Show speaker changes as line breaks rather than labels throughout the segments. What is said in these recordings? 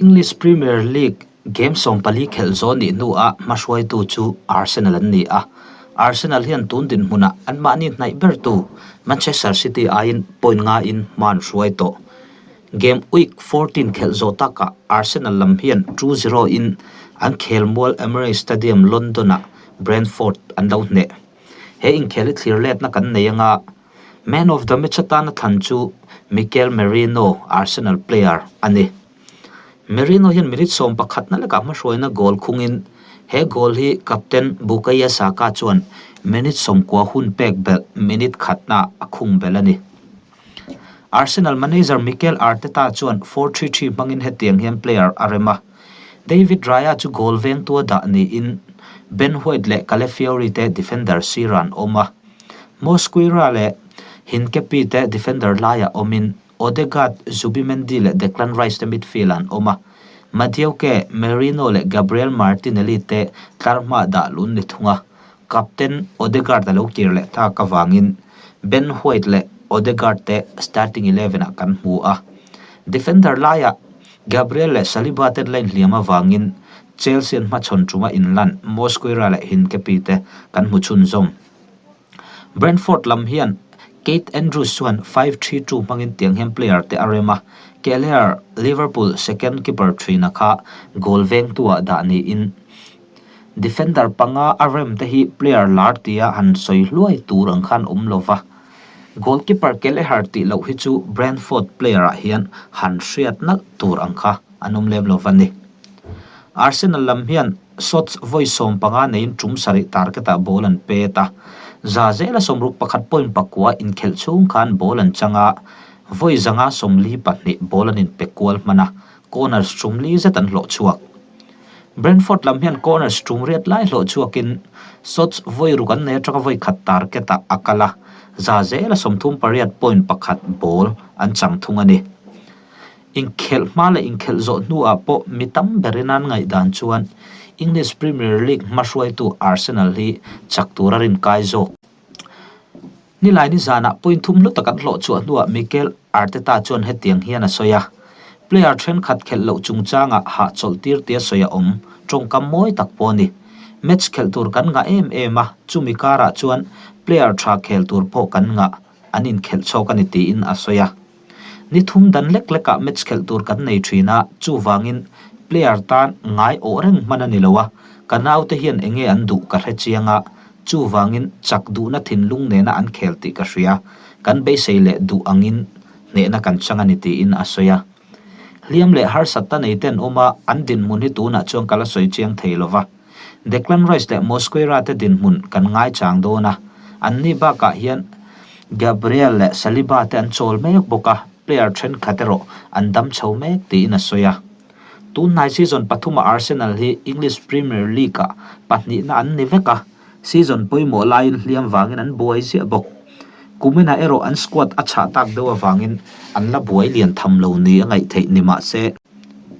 English Premier League game 14 khelh zawh nih hnuah hmahruaitu chu Arsenal an ni a. Arsenal hian tun dinhmunah anmahni hnaih bertu Manchester City aiin point ngain hma an hruai tawh. Game week 14 khelh zawh takah Arsenal lam hian 2-0 in an khelmual Emirates Stadium, London-ah Brentford an lo hneh. He inkhel hi thlir letna kan nei anga Man of the match atana thlan chu Mikel Merino, Arsenal player, a ni. Merino hian minute 11 na lekah hmahruaina goal khungin he goal hi captain Bukayo Saka chuan minute 90 hun pek belh minute khatna a khung belh a ni. Arsenal manager Mikel Arteta chuan 4-3-3 hmangin hetiang hian player a rem a. David Raya chu goal vengtua dah niin Ben White leh Calafiori te defender sirah an awm a. Mosquera leh Hincapi te defender laiah awmin Odegaard, Zubimendi leh Declan Rice te midfield ah an awm a. Madueke, Merino leh Gabriel Martinelli te tlarhma dah lun ni thung a. Captain Odegaard a lo kir leh tak avangin Ben White leh Odegaard te starting eleven ah kan hmu a. Defender laiah Gabriel leh Saliba ten line hliam avangin Chelsea an hmachhawn tuma inlan Mosquera leh Hincapi te kan hmu chhunzawm. Brentford lam hian Keith Andrews chuan 5-3-2 hmangin tiang hian player te a rem a, Kelleher, Liverpool second keeper thina kha goal vengtuah dah niin defender panga a rem te hi player lar tia han sawi hluai tur ang khan awm lova. Goalkeeper Kelleher tih loh hi chu Brentford player ah hian han hriat nalh tur ang kha an awm lem lova ni. Arsenal lam hian shots vawi 15 neiin tum sarih target ah ball an pet a. Za zela 61.9 inkhelh chhung khan ball an chang a, vawi 142 ball an inpe kual hman a, corners tum li zet an hlawh chhuak. Brentford lam hian corners tum riat lai hlawh chhuakin shots vawi ruk an nei atanga vawi khat target ah a kal a, za zela 38.1 ball an chang thung a ni. Inkhelh hma leh inkhelh zawh hnuah pawh mi tam berin an ngaihdan chuan English Premier League hmahruaitu Arsenal hi chak tura rin kai zawk. Nilaini zanah point thum hlu tak an hlawh chhuah hnuah Mikel Arteta chuan hetiang hian a sawi a, Player thenkhat khelh loh chungchangah hahchawlh tir tia sawi a awm, tawngkam mawi tak pawh a ni. Match khelh tur kan ngah em em a, chumi karah chuan player tha khel tur pawh kan ngah, an inkhelh chhawk a ni tiin a sawi a. Ni thum dan lek lekah match khelh tur kan nei thin a, chuvangin player tan ngai awh reng hman a ni lo a, ka naute hian enge an duh ka hre chiang a, chuvangin chak duhna thinlung nena an khel tih ka hria, kan beisei leh duh angin hnehna kan chang a ni tiin a sawi a. Hliam leh harsatna nei ten awm a, an dinhmun hi tunah chuan ka la sawi chiang thei lo va. Declan Rice leh Mosquera te dinhmun kan ngaichang dawn a, anni bakah hian Gabriel leh Saliba te an chawl mek bawk a, player thenkhat erawh an dam chho mek tiin a sawi a. Tunhnai season pathuma Arsenal hi English Premier League-ah pahnihna an ni vek a, season pawimawh laiin hliam vangin an buai ziah bawk. Kuminah erawh an squad a chhah tak deuh avangin an la buai lian tham lo ni a ngaih theih ni mah se.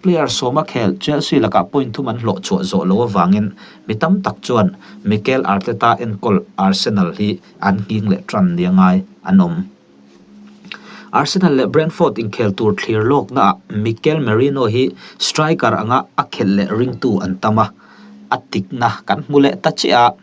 Player sawma khel Chelsea lakah point thum an hlawh chhuah zawh lo avangin mi tam tak chuan Mikel Arteta enkawl Arsenal hi an nghing leh tan nia ngai an awm. Arsenal leh Brentford inkhel tur thlir lawknaah Mikel Merino hi striker anga a khelh leh ringtu an tam a, a tikna kan hmu leh ta chiah a.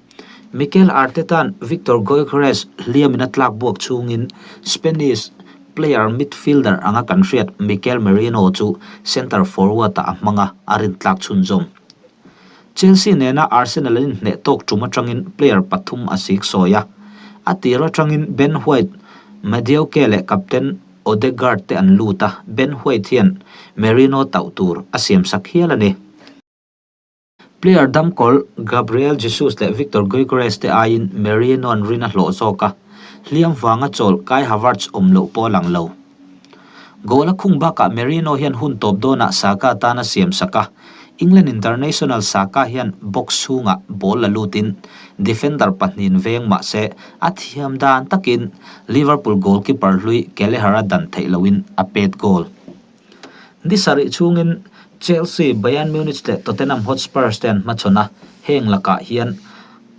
Mikel Arteta'n Victor Gyökeres hliamin a tlak buak chhungin Spanish player midfielder anga kan hriat Mikel Merino chu centre forward-ah a hmang a, a rintlak chhunzawm. Chelsea nena Arsenal an inhneh tawk tum atangin player pathum a sik sawi a, a tir atangin Ben White, Madueke leh captain Odegaard te an lut a, Ben White hian Merino tauh tur a siamsak hial a ni. Player damkawl Gabriel Jesus leh Victor Gyökeres te aiin Merino an rin a hlawh zawk a, hliam vanga chawl Kai Havertz awm loh pawh a lang lo. Goal a khung bakah Merino hian hun tawp dawnah Saka tan a siam sak a, England international Saka hian box chhungah ball la lutin defender pahnihin veng mah se a thiam dan takin Liverpool goalkeeper hlui Kelleher a dan theih lohin a pet goal. Ni sarih chhungin Chelsea, Bayern Munich leh Tottenham Hotspurs te an hmachhawn a, heng lakah hian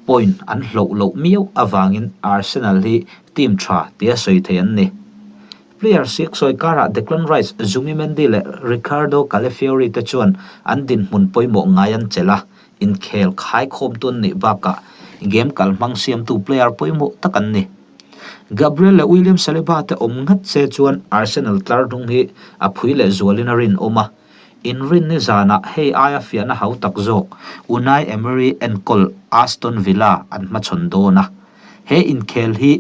point an hloh loh miau avangin Arsenal hi team tha tia sawi thei an ni. Player siksawi karah Declan Rice, Zubimendi leh Riccardo Calafiori te chuan an dinhmun pawimawh ngai an chelh a, inkhel khaikhawmtu an nih bakah game kalhmang siamtu player pawimawh tak an ni. Gabriel leh William Saliba te awm ngat se chuan Arsenal tlar hnung hi a phui leh zualin a rinawm a, inrinni zanah hei aia fiahna hau tak zawk Unai Emery enkawl Aston Villa an hmachhawn dawn a. He inkhel hi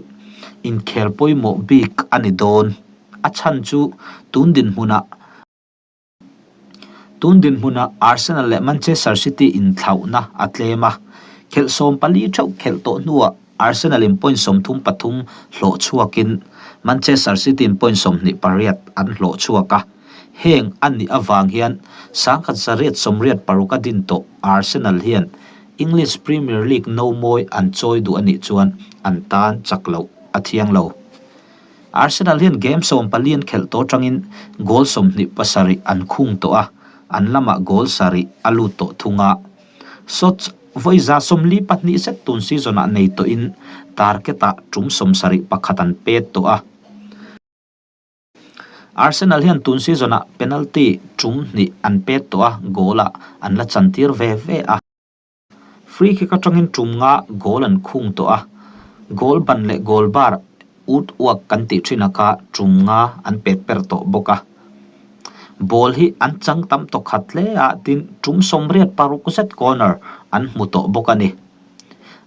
inkhel pawimawh bik a ni dawn. A chhan chu tun dinhmunah tun dinhmunah Arsenal leh Manchester City inthlauhna a tlem a. Khelh 14 theuh khelh tawh hnuah Arsenal in point 33 hlawh chhuakin Manchester City in point 28 an hlawh chhuak a. Heng a nih avang hian 1986 a din tawh Arsenal hian English Premier League no mawi an chawi duh a nih chuan an tan chak loh a thiang lo. Arsenal hian game 14 an khelh tawh atangin goal 27 an khung tawh a, an lamah goal sarih a lut tawh thung a. Shots vawi 42 zet tun season-ah nei tawhin target-ah tum 71 an pet tawh a. Arsenal hian tun season-ah penalty tum hnih an pet tawh a, goal-ah an la chantir ve ve a. Free kick atangin tum nga goal an khung tawh a, goal ban leh goal bar ut uak kan tih thin aka tum nga an pet per tawh bawk a. Ball hi an chang tam tawh khat hle a, tin tum 86 zet corner an hmu tawh bawk a ni.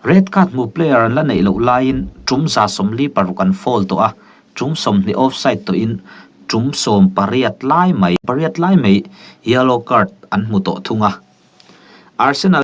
Red card hmu player an la neih loh laiin tum 46 an foul tawh a, Tum 20 offside tawhin tum 18 lai mai pariat lai mai yellow card an hmu tawh thung a. Arsenal.